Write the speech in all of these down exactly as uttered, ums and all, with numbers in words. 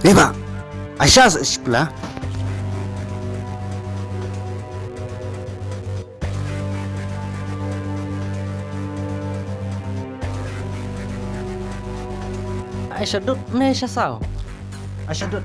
Eba, Aisha sa shipla. Aisha dut me Aisha saw. Aisha dut.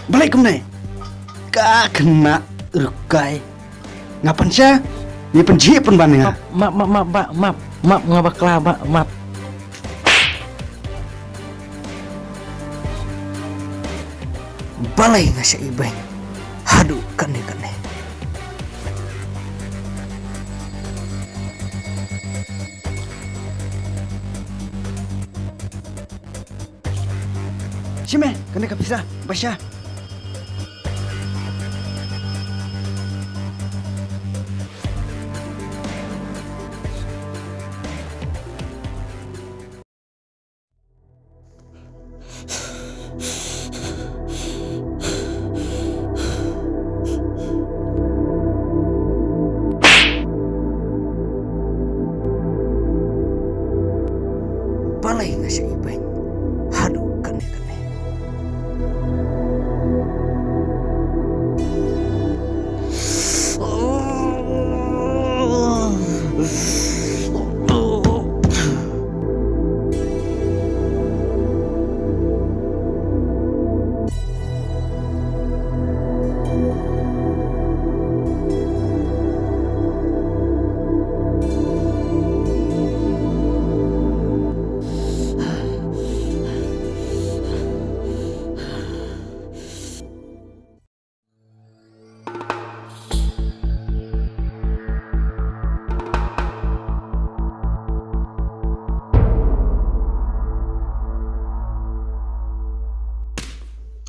Balei kumne? Ka khynnah rukai. Nga pynshai, nga pynjhieh pynban nga. Map, map, map, map, ba, map, map, nga bakla, ba, map. Balei nga sha ibeiñ haduh katne katne. Shim e, kane ka pisa, basha. Balei nga sha ibeiñ haduh katne katne.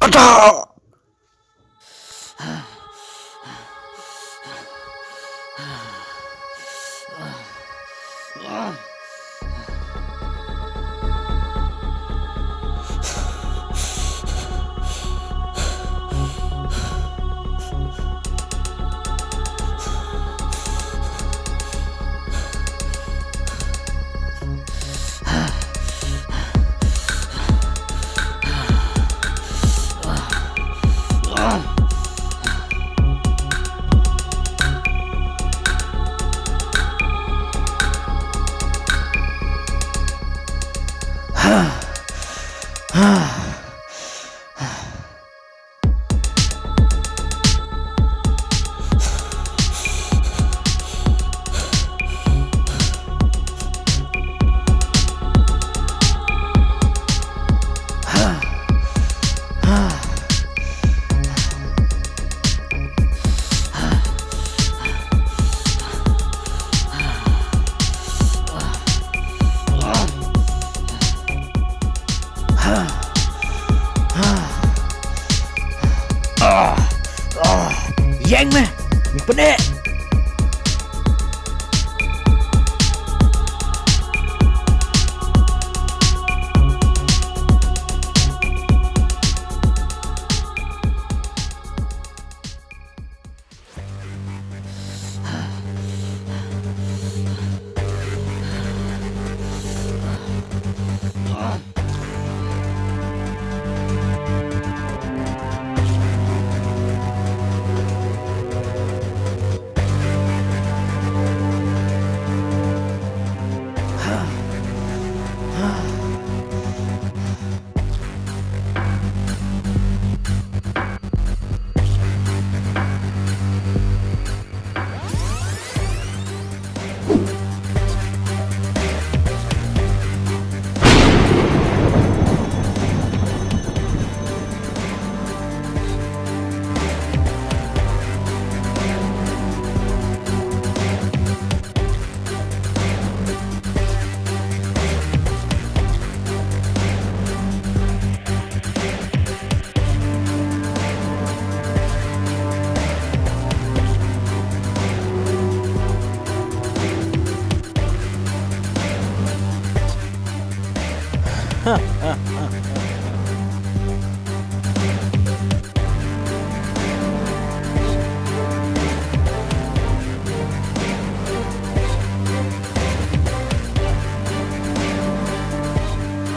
Ata!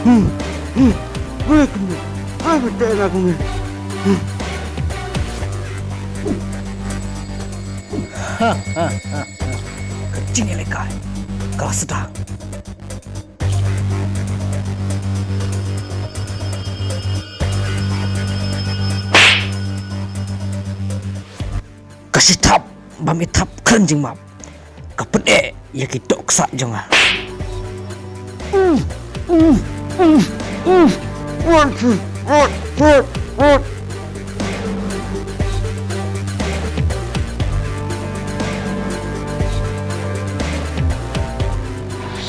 Hmm, hmm, bre kumne, ai bete na kumne. Hmm. Ka jingïalehkai ka la sdang. Ka shi thap bym i thap kren jingmap, ka pyndep ïa ki dohksah jong nga. One, two, one, two, one.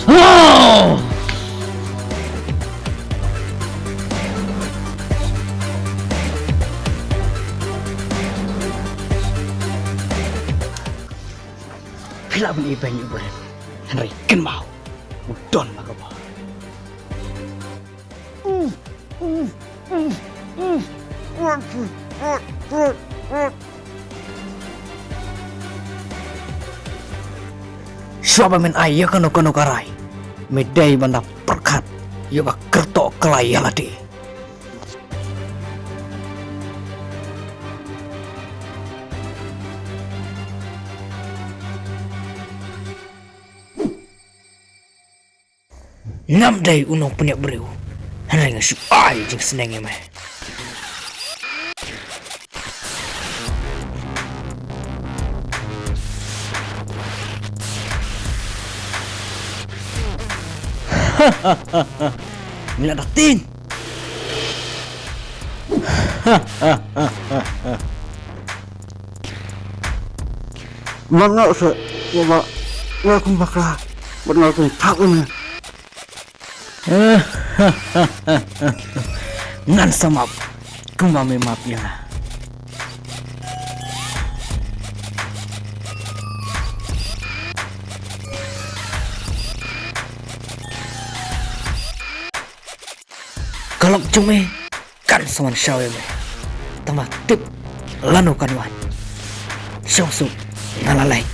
Oh! Phi lah ban ibeiñ u barit, hynrei kynmaw, u don la ka bor. Shuwa ba men ai ïa kano kano ka rai, me dei ban da pyrkhat ïa ka kyrtoh ka la ïa lade. Ngam dei u nongpynïap briew, hynrei nga shu ai jingsneng ïa me. Ngi la da tieng. Mano se, ya ba, ya kum bakla, bad nga kum thap ini. Ngan sa map kumba me map ïa nga. Ka lok jong me kan sa wan shaw ïa me. Tangba tip lano kan wan. Shong suk, nga la leit.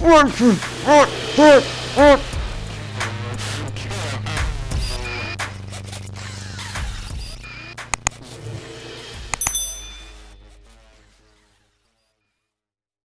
One, two, one, two, one.